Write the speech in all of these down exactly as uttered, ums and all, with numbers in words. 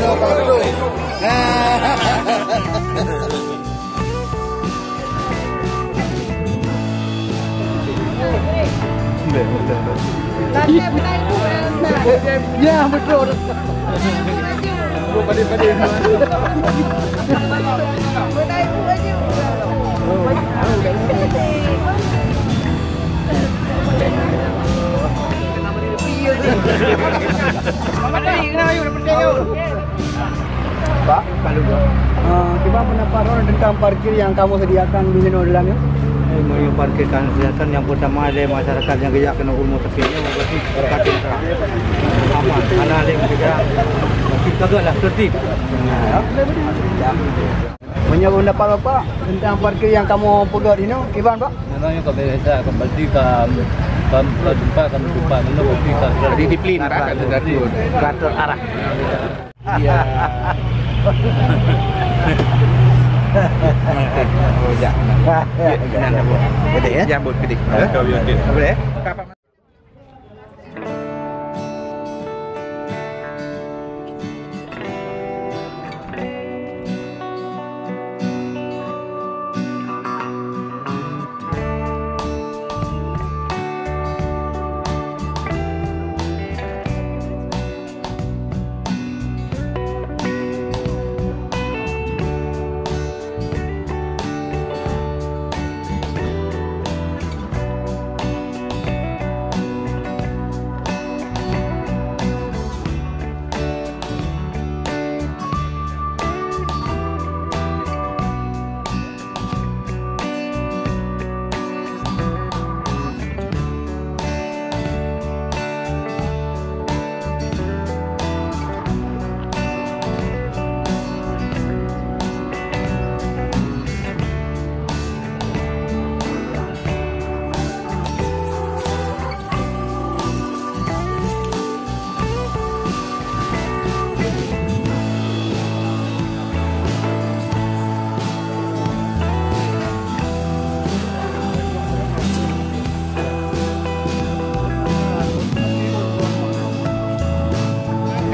Ya, betul. Pak, ah, kiban pendapat droeneuh tentang parkir nyang kamoe sediakan di sinoe dalam nyoe? Eh, meunyoe parkir ka sediakan, nyang peutama lé masyarakat nyang geujak keunoe u rumoh sakét nyoe, berarti parkir ka aman. Hana lé meukeujang. Kita tu adalah tertib. Meunyoe pendapat Bapak tentang parkir nyang kamoe peugöt inoe, kiban, Pak? Memang nyoe ka biasa, ka berarti ka, ka, ka jumpa, ka jumpa, memang berarti ka disiplin, Pak, ka teratur. Teratur arah. Iya. Oh, ya. Ya, ya, ya. Gede, ya? Ya, buat gede. Ya, buat gede. Boleh, ya?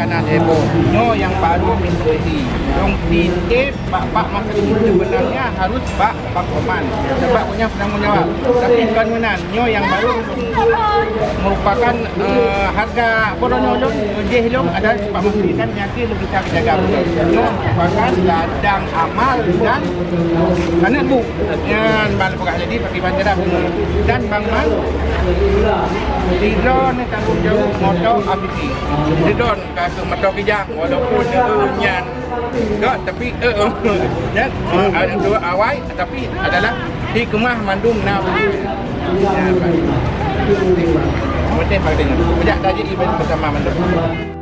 Kanan heboh. Nyoe nyang baru instruksi. Dong titip bak Pak Masri, sebenarnya harus bak Pak Oman. Sebab punya penanggung jawab. Tapi kon meunan, nyoe nyang baru merupakan, eh, harga apa nyoe lôn, jih lôn adalah Pak Masri kan nyaki lebih tak jaga betul. Nyoe merupakan ladang amal dan aneuk bu. Nyan ban peugah jadi bagi banjara dan Bang Man. Sidroe ni tanggung jawab moto A P C. Sidroe ka keu moto kijang walaupun nyan Gak, tapi, eh, eh, ya, eh, ada dua awai, tapi adalah hikmah mandum na. Ya, Pak. Mesti pakai dengan. Sejak tadi ibadah bersama mandum.